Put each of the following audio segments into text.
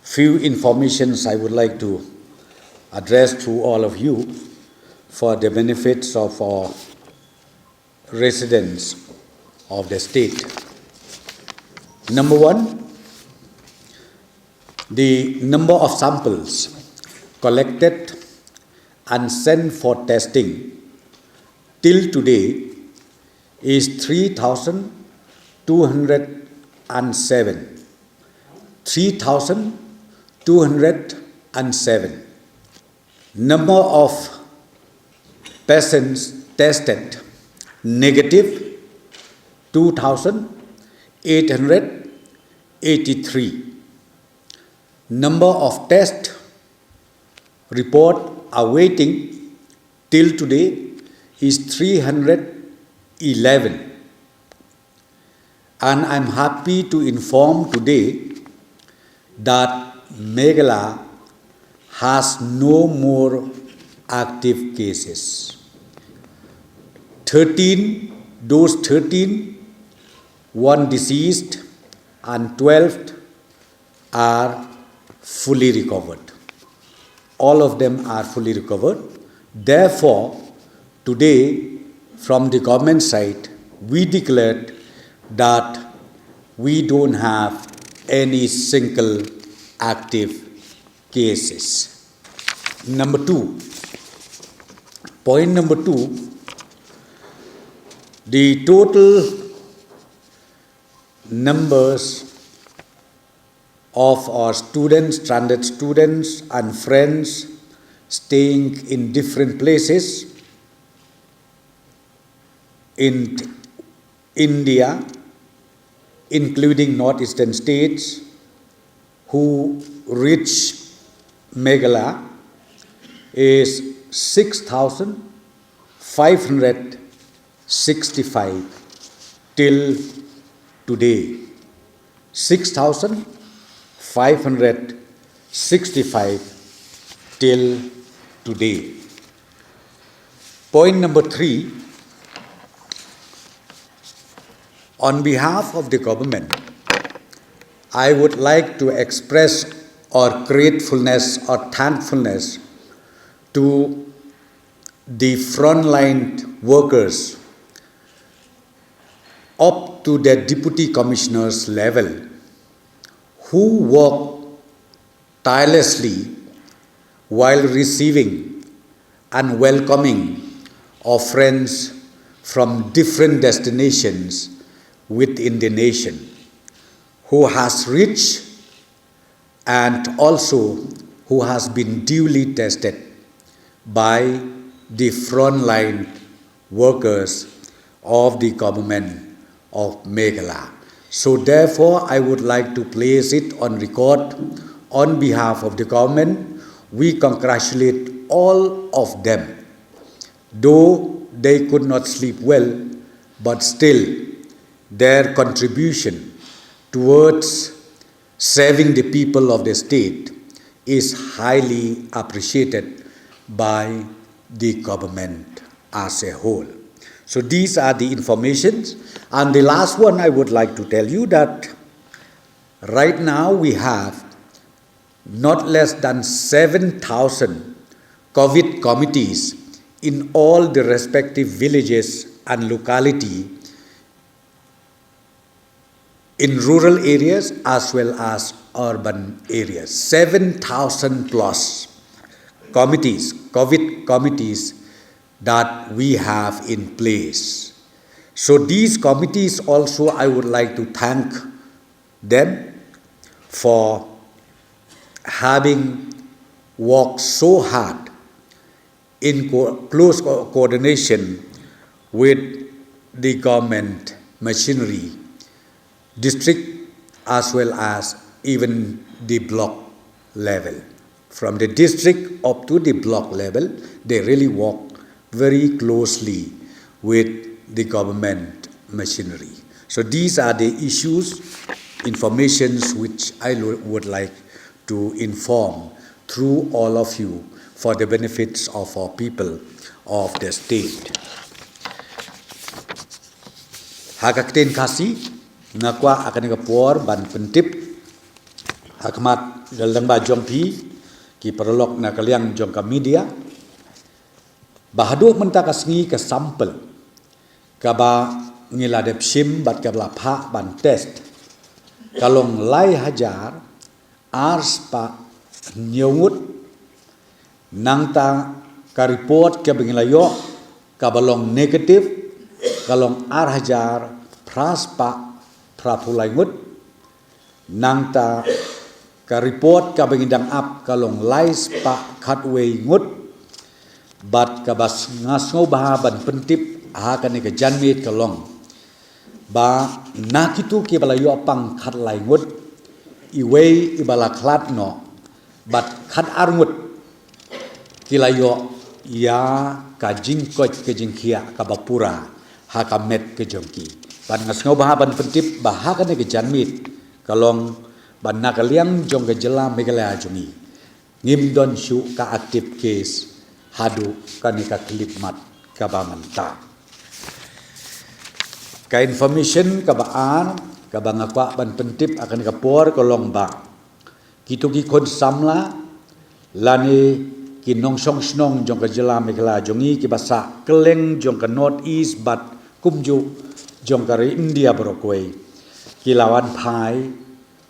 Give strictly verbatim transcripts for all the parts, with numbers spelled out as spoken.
Few informations I would like to address to all of you for the benefits of our residents of the state. Number one, the number of samples collected and sent for testing till today is three thousand two hundred and seven. Three thousand two hundred and seven. Number of patients tested negative, two thousand eight hundred eighty-three. Number of test report awaiting till today is three hundred eleven. And I'm happy to inform today that Meghalaya has no more active cases. Thirteen, those thirteen, one deceased, and twelve are fully recovered. All of them are fully recovered. Therefore, today, from the government side, we declared that we don't have any single active cases. Number two, point number two, the total numbers of our students, stranded students, and friends staying in different places in India, including northeastern states, who reach Meghalaya is six thousand five hundred sixty-five till today. Six thousand five hundred sixty-five till today. Point number three, on behalf of the government, I would like to express our gratefulness or thankfulness to the frontline workers up to the deputy commissioner's level who work tirelessly while receiving and welcoming our friends from different destinations within the nation, who has reached and also who has been duly tested by the frontline workers of the government of Meghalaya. So therefore, I would like to place it on record on behalf of the government. We congratulate all of them. Though they could not sleep well, but still their contribution towards serving the people of the state is highly appreciated by the government as a whole. So these are the informations. And the last one I would like to tell you that right now we have not less than seven thousand COVID committees in all the respective villages and locality in rural areas as well as urban areas. Seven thousand plus committees, COVID committees that we have in place. So these committees also, I would like to thank them for having worked so hard in co-, close co-, coordination with the government machinery, district as well as even the block level. From the district up to the block level, they really work very closely with the government machinery. So these are the issues, informations which I lo-, would like to inform through all of you for the benefits of our people of the state. Ha ka ktien Khasi, nga kwah ha kane ka por ban pyntip Akhmat ka lyngba jong phi ki paralok na ka liang jong ka media, ba haduh mynta ka sngi ka sample kaba ngi la dep shim bad kaba la phah ban test ka long lai hajar ar spah hynñiew ngut. Nangta ka report kaba ngi la ïoh kaba long negative ka long ar hajar phra spah phraphew lai ngut. Nangta ka report kaba ngi dang ap ka long lai spah khatwei ngut. Bad kaba nga sngewbha ban pyntip ha kane ka janmiet ka long ba na kitu kiba la ïoh pang khatlai ngut, iwei iba la khlad noh bad khatar ngut ki la ïoh ïa ka jingkoit ka jingkhiah kaba pura ha ka met ka jong ki. Bad nga sngewbha ban pyntip ba ha kane ka janmiet ka long ba na ka liang jong ka jylla Meghalaya jong ngi ngim don shuh ka active case haduh kane ka khyllipmat kaba mynta. Ka information kaba ar kaba nga kwah ban pyntip ha kane ka por ka long ba kitu ki khun samla lane ki nongshong shnong jong ka jylla Meghalaya jong ngi kiba sah kylleng jong ka North East bad kumjuh jong ka ri India baroh kawei ki la wan phai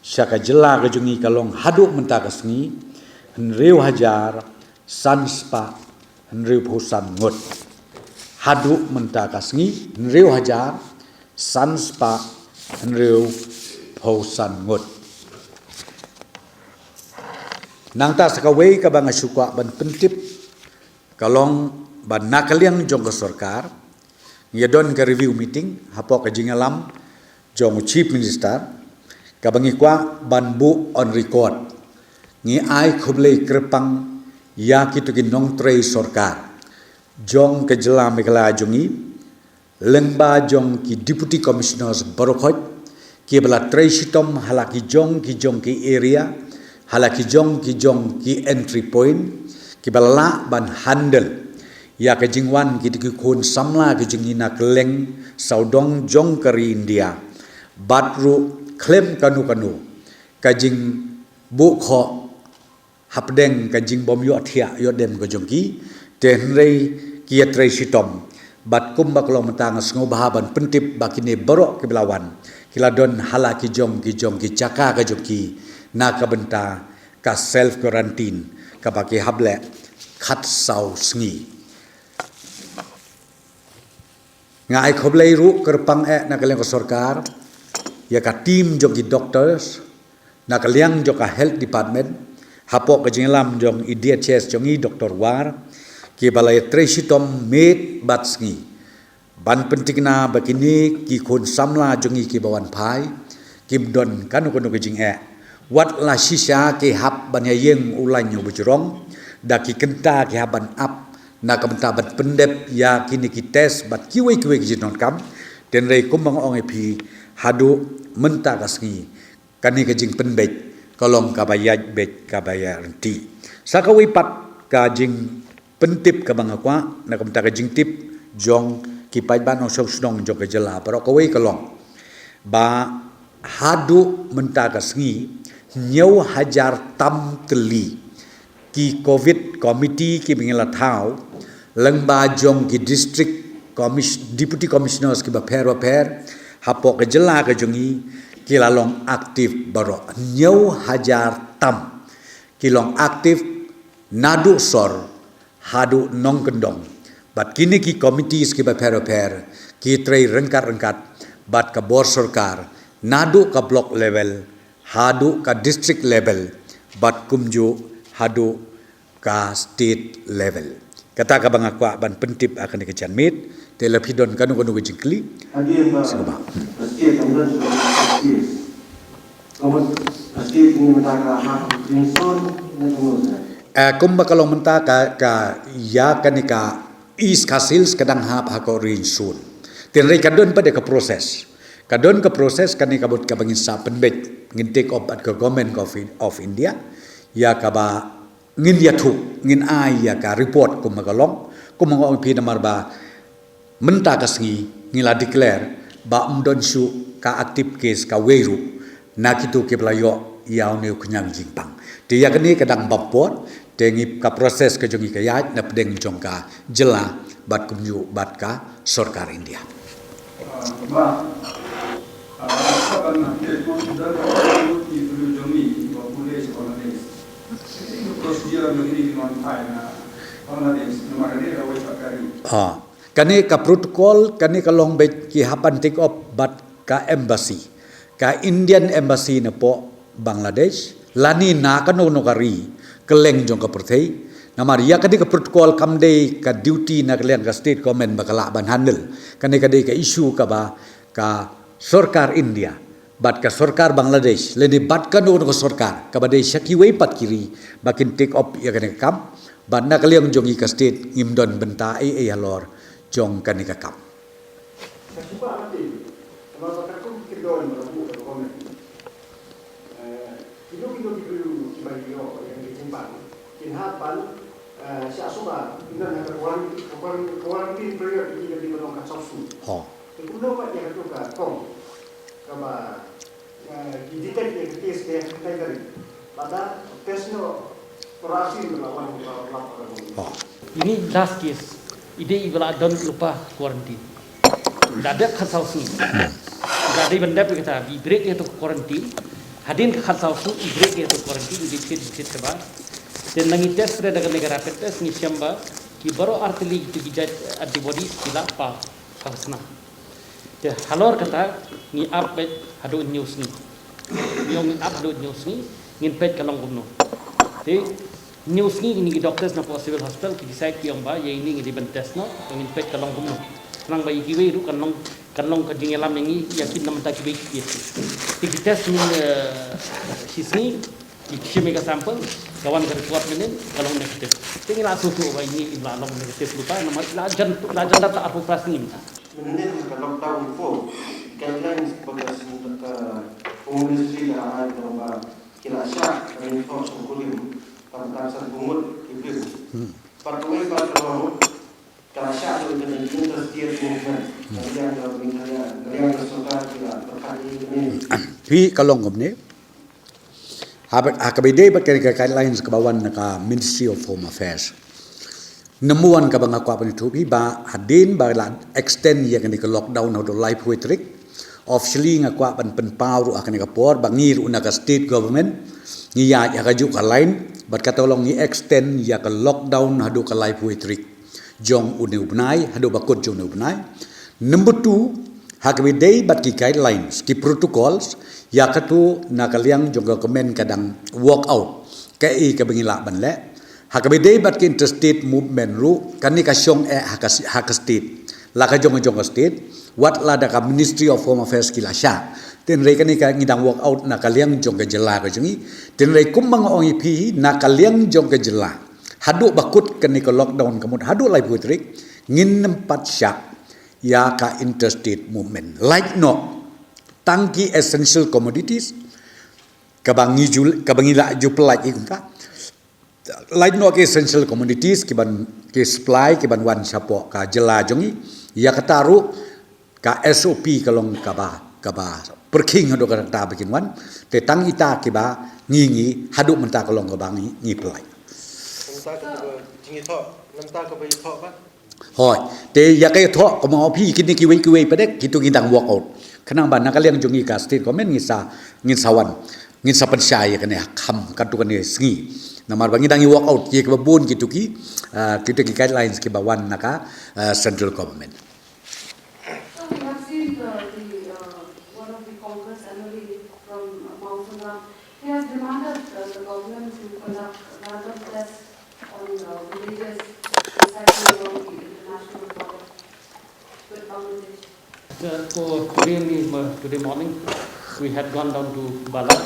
sha ka jylla ka jong ngi ka long haduh mynta ka sngi hynriew hajar san spah hynriewphew san ngut. Haduh mynta ka sngi hynriew hajar san spah hynriewphew san ngut. Nangta sa kawei kaba nga shu kwah ban pyntip ka long ba na ka liang jong ka sorkar ngi don ka review meeting hapoh ka jingïalam jong u Chief Minister kaba ngi kwah ban buh on record. Ngi ai khublei kyrpang ïa kitu ki nongtrei sorkar jong ka jylla Meghalaya jong ngi lyngba jong ki Deputy Commissioners baroh khoit kiba la trei shitom ha la ki jong ki jong ki area, ha la ki jong ki jong ki entry point kiba la lah ban handle ïa ka jingwan kitu ki khun samla ki jong ngi na kylleng sawdong jong ka ri India. Bad ruh khlem kano kano ka jingbuh khoh hapdeng ka jingbym ïoh thiah ïoh dem ka jong ki, te hynrei ki ïatrei shitom. Bad kumba ka long mynta nga sngewbha ban pyntip ba kine baroh kiba la wan ki la don ha la ki jong ki jong ki jaka ka jong ki na ka bynta ka self quarantine kaba ki hap leh khatsaw sngi. Nga ai khublei ruh kyrpang eh na ka liang ka sorkar ïa ka team jong ki doctors na ka liang jong ka health department hapoh ka jingïalam jong i D H S jong i Doctor War kiba la ïatrei shitom miet bad sngi ban pynthikna ba kine ki khun samla jong i kiba wan phai kim don kano kano ka jingeh. Wat la shisha ki hap ban ïa ïeng u lain u bujrong da ki kynta ki hap ban ap na ka bynta ban pyndep ïa kine ki test bad kiwei kiwei ki jingdonkam. Te hynrei kumba nga ong ïa phi haduh mynta ka sngi kane ka jingpynbeit ka long kaba ïaid beit kaba ïaid ryntih. Sa kawei pat ka jingpyntip kaba nga kwah na ka bynta ka jingtip jong ki paidbah nongshong shnong jong ka jylla baroh kawei ka long ba haduh mynta ka sngi hynñiew hajar tam tylli ki covid committee kiba ngi la thaw lyngba jong ki district commis- deputy commissioners kiba pher ba pher hapoh ka jylla ka jong i ki la long active baroh hynñiew hajar tam ki long active naduh sor haduh nongkyndong. Bad kine ki committees kiba pher ba pher ki trei ryngkat ryngkat bad ka bor sorkar naduh ka block level haduh ka district level bad kumjuh haduh ka state level. Kata kaba nga kwah ban pyntip ha kane ka janmiet. Te la phi don kano kano ka jingkylli. Sngewbha. Eh, kumba ka long mynta ka, ka ïa kane ka East Khasi Hills ka dang hap ha ka Ri Insun. Te hynrei ka don pat ka process. Ka don ka process kane ka bud kaba ngin sa pynbeit ngin take up bad ka Government of, of India ïa kaba ngin ïathuh ngin ai ïa ka report kumba ka long. Kumba nga ong phi namar ba mynta ka sngi ngi la declare ba ym don shuh ka active case kawei ruh na kitu kiba la ïoh ïa une u khñiang jingpang. Te ïa kane ka dang bam por, te ngi ka process ka jong ngi ka ïaid na pdeng jong ka jylla bad kumjuh bad ka sorkar India. Ah, kane ka protocol, kane ka long beit ki hap ban take up bad ka embassy, ka Indian embassy na poh Bangladesh, lane na kano kano ka ri kylleng jong ka pyrthei. Namar ïa kane ka protocol kam dei ka duty na ka liang ka state government ba ka lah ban handle. Kane ka dei ka issue kaba ka sorkar India bad ka sorkar Bangladesh, lane bad kano kano ka sorkar kaba dei sha kiwei pat ki ri ba kin take up ïa kane ka kam. Bad na ka liang jong ngi ka state ngim don bynta ei ei halor jong kane ka kam. Ka shu ba mati, namar ba katkum ki kyndon ba la buh da ka government. Eh, kino kino ki briew kiba ïoh ïa ka jingpang, kin hap ban, eh, shah suba, kin don ha ka quarantine, ka quarantine, quarantine period, ki dei ban long khatsaw sngi. Ho. Te kumno pat ïa katu ka kong kaba, eh, ki detect ïa ka case ka ïa ka katai tarik. Lada test noh, para sien ba la wan ba la lap para bang. Oh. Ini last case, i dei i ba la don lypa quarantine. Da dep khatsaw sngi. Da dei ban dep ïa kata, i break ïa tu quarantine. Hadien ka khatsaw sngi, i break ïa tu quarantine, i dei kit, kit kaba. Te nang i test re da kane ka rapid test, ngi shem ba ki baroh artylli kitu ki jait antibodies ki la pa, pa sna. Te halor kata, ngi ap beit haduh hynñiew sngi. Ngi ong ngi ap haduh hynñiew sngi, ngin peit ka long kumno. Te hynñiew sngi kine ki doctors na poh civil hospital ki decide ki ong ba ïa ine ngi dei ban test noh, to ngin peit ka long kumno. Khnang ba ïa kiwei ruh kan long, kan long ka jingïalam ïa ngi ïa kine na bynta kiwei ki case. Te ki test mynne, eh, shi sngi, ki shim ïa ka sample, ka wan ka report mynnin, ka long negative. Te ngi la sngewthuh ba ine i la long negative lypa, namar i la jan, i la jan da arphew phra sngi mynta. Mynnin ka lockdown four, guidelines ba ka seng ka Home Ministry ka la ai, ka long ba ki la shah ka ïing thoh shongkurim tang, tang sanphew ngut ki briew. Hmm. Bad kawei pat ka long ka la shah ruh ïa ka interstate movement. Hmm. Ka liang ka Meghalaya, ka liang ka sorkar ki la pyrkhat ïa kane. Phi, ka long kumne. Ha ba, ha kaba ïadei bad kane ka guidelines kaba wan na ka Ministry of Home Affairs. Number one kaba nga kwah ban ïathuh phi ba hadien ba la extend ïa kane ka lockdown haduh laiphew tarik. Officially nga kwah ban pynpaw ruh ha kane ka por ba ngi ruh na ka state government ngi ïaid ha kajuh ka line bad kata long ngi extend ïa ka lockdown haduh ka laiphew tarik jong une u bnai, haduh ba kut jong une u bnai. Number two, ha kaba ïadei bad ki guidelines, ki protocols, ïa katu na ka liang jong ka government ka dang work out kaei kaba ngi lah ban leh. Ha kaba ïadei bad ki interstate movement ruh, kane ka shong eh ha ka, ha ka state. La ka jong ka jong ka state, wat lada ka Ministry of Home Affairs ki la shah. Hynrei kane ka ngi dang work out na ka liang jong ka jylla ka jong ngi. Hynrei kumba nga ong ïa phi na ka liang jong ka jylla. Haduh ba kut kane ka lockdown ka mut haduh laiphew tarik, ngin nym pat shah ïa ka interstate movement. Lait noh tang ki essential commodities kaba ngi ju, kaba ngi la ju pynlait ïa kumta. Lait noh ki essential commodities kiban, ki supply kiban wan shapoh ka jylla jong ngi. Ïa kata ruh ka S O P ka long kaba, kaba pyrkhing haduh katta ba kin wan. Te tang ita kiba ngi, ngi haduh mynta ka long kaba ngi, ngi pynlait. Mynta ka jingïathoh, mynta kaba ïathoh ba. Hooid, te ïa ka ïathoh kumba nga ong phi kine kiwei kiwei pat de kitu ngi dang work out. Khnang ba na ka liang jong ngi ka state government ngin sa, ngin sa wan, ngin sa pynshai ïa kane ha kham katu kane sngi. Namar ba ngi dang ïa work out ïa kiba bun kitu ki, ah, kitu ki guidelines kiba wan na ka, ah, central government. So we have seen the, the, uh, one of the Congress M L A from Mawsynram. He has demanded, uh, the government to conduct random tests on, uh, villages recycling along the international border with Bangladesh. Uh, for today, in the, uh, today morning, we had gone down to Balad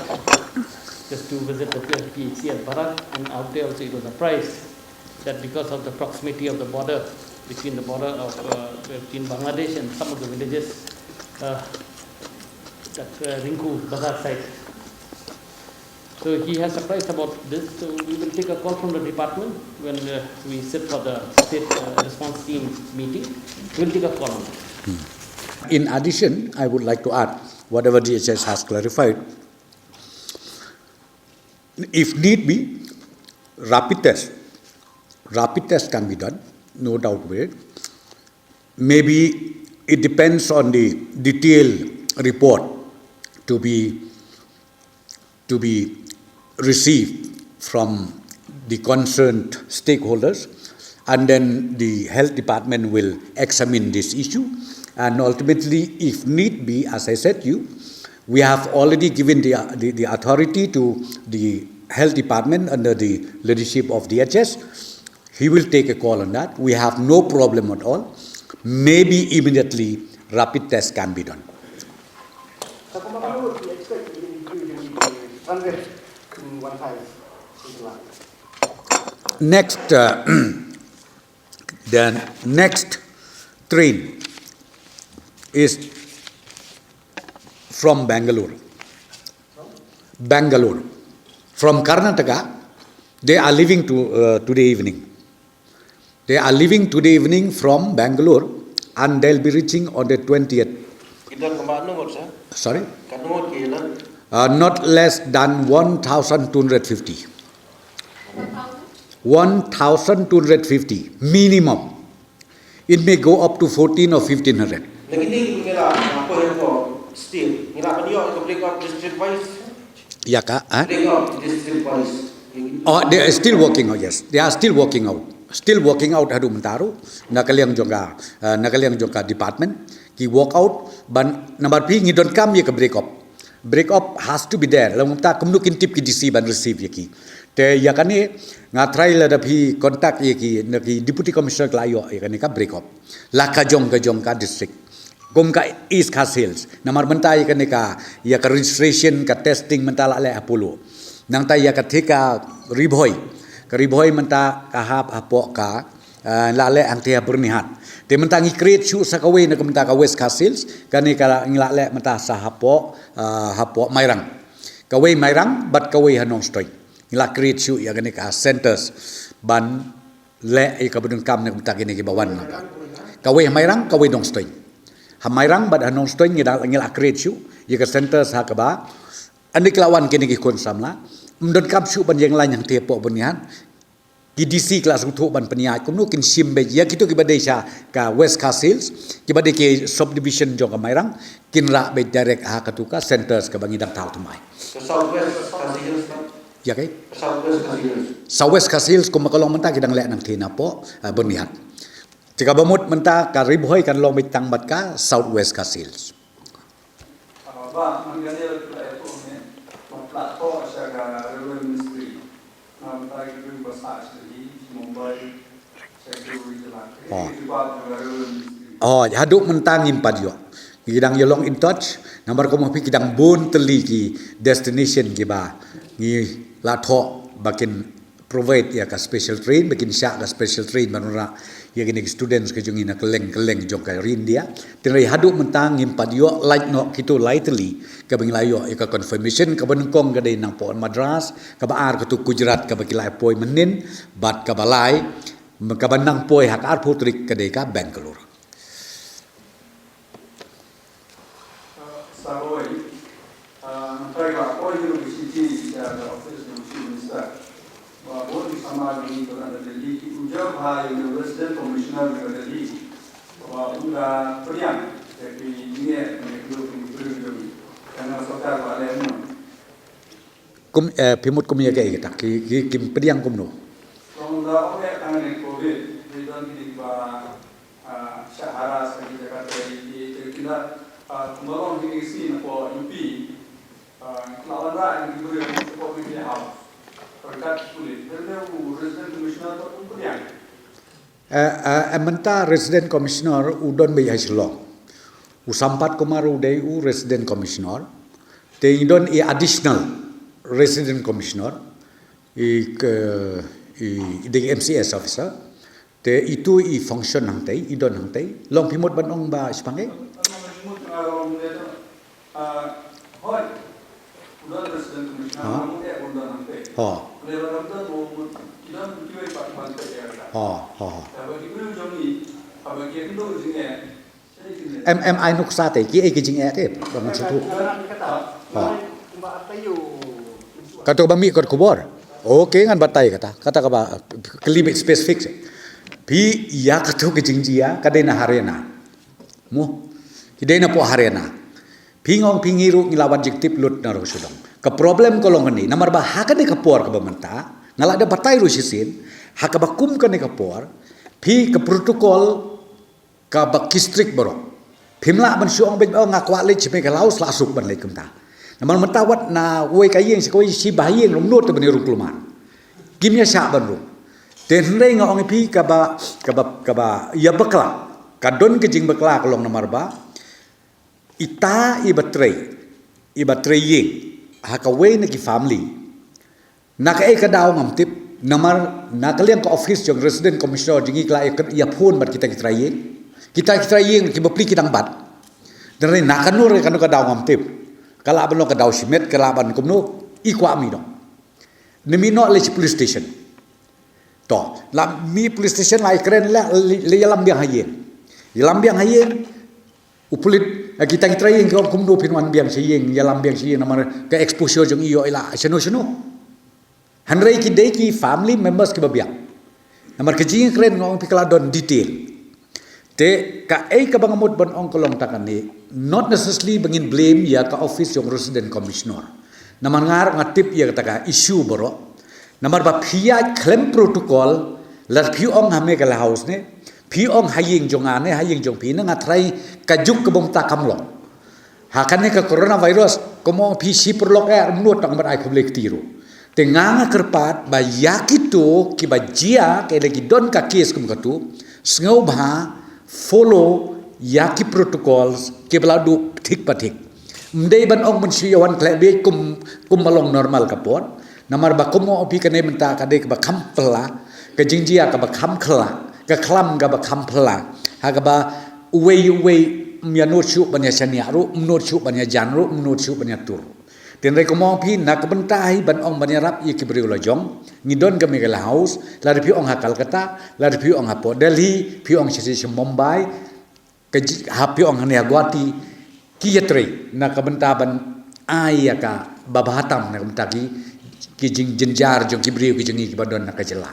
just to visit the P H C at Balad, and out there also it was surprised that because of the proximity of the border, between the border of, uh, between Bangladesh and some of the villages, uh, that, uh, Rinku Bazar side. So he has surprised about this. So we will take a call from the department when, uh, we sit for the state, uh, response team meeting. We'll take a call on that. In addition, I would like to add, whatever D H S has clarified, If need be, rapid test. Rapid test can be done, no doubt with it. Maybe it depends on the detailed report to be to be received from the concerned stakeholders, and then the health department will examine this issue, and ultimately, if need be, as I said to you, we have already given the, the, the authority to the health department under the leadership of D H S. He will take a call on that. We have no problem at all. Maybe immediately rapid test can be done. Next, uh, the next train is from Bangalore. Bangalore. From Karnataka, they are leaving to, uh, today evening. They are leaving today evening from Bangalore, and they'll be reaching on the twentieth. Kita kemana, Sir? Sorry? Kanu kila? Uh, not less than one thousand two hundred fifty. One thousand two hundred fifty minimum. It may go up to fourteen or fifteen hundred. Lagi ni ngira apa yang ko still ngira apa dia ke break up district wise. Ya ka, eh? Break up district wise. Oh, they are still working out, yes. They are still working out. Still working out haduh mynta ruh. Na ka liang jong ka, uh, na ka liang jong ka department. Ki work out ban number pi ngi don kam ya ka break up. Break up has to be there. Lada mynta kumno kin tip ki D C ban receive ya ki. Te ya kane nga try lada phi contact ya ki, na ki deputy commissioner ka la ïoh ya kane ka break up. La ka jong ka jong ka district. Kum ka East Khasi Hills. Namar mynta ya kane ka, ya ka registration, ka testing mynta la leh ha Polo. Nangta ya ka thika Ri Bhoi. Ka Ri Bhoi mynta ka hap hapoh ka, ah, la leh hangta ha Byrnihat. Te mynta ngi create shuh sa kawei na ka mynta ka West Khasi Hills, kane ka ngi la leh mynta sa hapoh, ah, hapoh Mairang. Kawei Mairang, bad kawei ha Nongstoiñ. Ngi la create shuh ya kane ka centers ban leh ïa kaba donkam na ka bynta kine kiba wan nangta. Kawei ha Mairang, kawei Nongstoiñ. Ha Mairang bad ha Nongstoiñ ngi la, ngi la create shuh ïa ka centers ha kaba. Hynda ki la wan kine ki khun samla, ym donkam shuh ban ïeng lain hangta hapoh Byrnihat. Ki D C ki la sngewthuh ban pynïaid kumno kin shim beit ïa kito kiba dei sha ka West Khasi Hills, kiba dei ki subdivision jong ka Mairang, kin rah beit direct ha katu ka centers kaba ngi dang thaw thymmai. Ka South West Khasi Hills, Sir? Ya kai? Ka South West Khasi Hills. South West Khasi Hills kumba ka long mynta ki dang leh nangta napoh, eh, Byrnihat. Te kaba mut mynta ka Ri Bhoi kan long beit tang bad ka South West Khasi Hills. Ah, ba, man ka dei la ïathuh ne, ba la thoh sha ka Railway Ministry. Nga mynta ki briew ba sah sha hi, sha Mumbai, sha ki briew ki la. Oh. Ki ba ka Railway Ministry. Oh, haduh mynta ngim pat ïoh. Ngi dang ïa long in touch, namar kumba phi ki dang bun tylli ki destination kiba ngi la thoh ba kin provide ïa ka special train, ba kin shah ka special train ban wanrah ïa kine ki students ka jong ngi na kylleng kylleng jong ka ri India. Hynrei haduh mynta ngim pat ïoh lait noh kito lai tylli kaba ngi la ïoh ïa ka confirmation, kaba nyngkong ka dei napoh Madras, kaba ar katu Gujarat kaba ki la poi mynnin, bad kaba lai, kaba nang poi ha ka arphew tarik ka dei ka Bangalore. Sa kawei, ah, nga trai ba poi ïa u B C T ïa ka office jong u Chief Minister. Ba bun ki samla jong ngi kiba don ha Delhi ki ujor bha ïa u Resident Commissioner jong ka Delhi. Ba un da pdiang ïa ki jingeh ne ki briew jong ngi. Ka sorkar ba leh mo. Kum, eh, phi mut kum ïa kaei kata, ki, ki, kim pdiang kumno? Long da ong ïa tang ne covid, ki don ki dei ba, ah, shah harass ha ki jaka te, ki, ki, ki da, ah, kumba long ki sngi napoh U P, ah, ki la wanrah ïa ki briew hapoh Media House. Ryngkat ki pulit. Te ne u Resident Commissioner pat um pdiang. Eh, eh, eh, mynta Resident Commissioner u don beit ha Shillong. U Sampath Kumar u dei u Resident Commissioner. Te i don i Additional Resident Commissioner. I ke, i, i dei M C S officer. Te itu i function hangtei, i don hangtei. Long phi mut ban ong ba shipang ei? Ah, hooid. U don Resident Commissioner, ha? Nga mut eh u don hangtei. Ha. Lei ba don don u mut ki don kiwei pat ban peit ïa kata. Ha, ha, ha. Haba ki briew jong ngi, haba ki ïakynduh jingeh, shane ki leh. Em, em ai nuksa te, kiei ki jingeh te, ba ngan sngewthuh. Ha. Ba taïew. Kato ba mih kot khubor. Okay, ngan batai kata. Kata kaba, uh, kali bit specific. Phi ïa kato ka jingjia, ka dei na Haryana. Mo. Ki dei na poh Haryana. Phi ngong phi ngi ruh ngi la wan jingtip lut na ruh sudong. Ka problem ka long kane, namar ba ha kane ka por kaba mynta, nga la da batai ruh shisien, ha kaba kum kane ka por, phi ka protocol kaba ki strict baroh. Phim lah ban shu ong beit ba nga kwah leit sha Meghalaya House la suk ban leit kumta. Namar mynta wat na wei ka ïing sha kawei shi ba ïing rung nud te ban rung kulmar. Kim ïa shah ban rung. Te hynrei nga ong ïa phi kaba, kaba, kaba ïa bakla. Ka don ka jingbakla ka long namar ba ita iba trei, iba trei ïing ha kawei na ki family. Na kaei ka daw ngam tip, namar na ka liang ka office jong resident commissioner jong ngi ka la ïa, ïa phone bad kita ki trai ïing. Kita ki trai ïing ki bapli ki dang bat. Hynrei na kano re kano ka daw ngam tip. Ka lah ban long ka daw shimet, ka lah ban kumno, i kwah mih noh. Ne mih noh leit sha police station. To, la mih police station la ïakren la, la, la ïalam biang ha ïing. Ïalam biang ha ïing. U pulit, eh, kita ki trai ïing ki ong kumno phin wan biang sha ïing, ïalam biang sha ïing namar ka exposure jong i ïoh i la shano shano. Hynrei ki dei ki family members kiba biang. Namar ka jingïakren nga ong phi ka la don detail. Te kaei kaba nga mut ban ong ka long ta kane, not necessarily ba ngin blame ïa ka office jong resident commissioner. Namar nga ruh nga tip ïa kata ka issue baroh. Namar ba phi ïaid khlem protocol, lada phi ong ha Meghalaya House ne, phi ong ha ïing jong nga ne, ha ïing jong phi ne, nga tharai ka juk kaba mynta kam long. Ha kane ka coronavirus, kumno phi shi paralok eh, ym nud tang ban ai khublei kti ruh. Te nga nga kyrpad ba ïa kito kiba jia, ki la ki don ka case kum kato, sngewbha follow ïa ki protocols kiba la duh thik pa thik. Ym dei ban ong ban shu ïa wan khleh beit kum, kumba long normal ka por. Namar ba kumno phi kane mynta ka dei kaba kham phylla, ka jingjia kaba kham phylla, ka khlam kaba kham phylla. Ha kaba uwei uwei ym ïa nud shuh ban ïa shaniah ruh, ym nud shuh ban ïa jan ruh, ym nud shuh ban ïa tur. Te hynrei kumno phi na ka bynta hi ban ong ban ïarap ïa ki briew la jong, ngi don ka Meghalaya House, lada phi ong ha Kolkata, lada phi ong hapoh Delhi, phi ong shisha sha Mumbai, ka ji-, ha phi ong hangne ha Guwahati, ki ïatrei na ka bynta ban ai ïa kaba bha tam na ka bynta ki, ki jingjynjar jong ki briew ki jong ngi kiba don na ka jylla.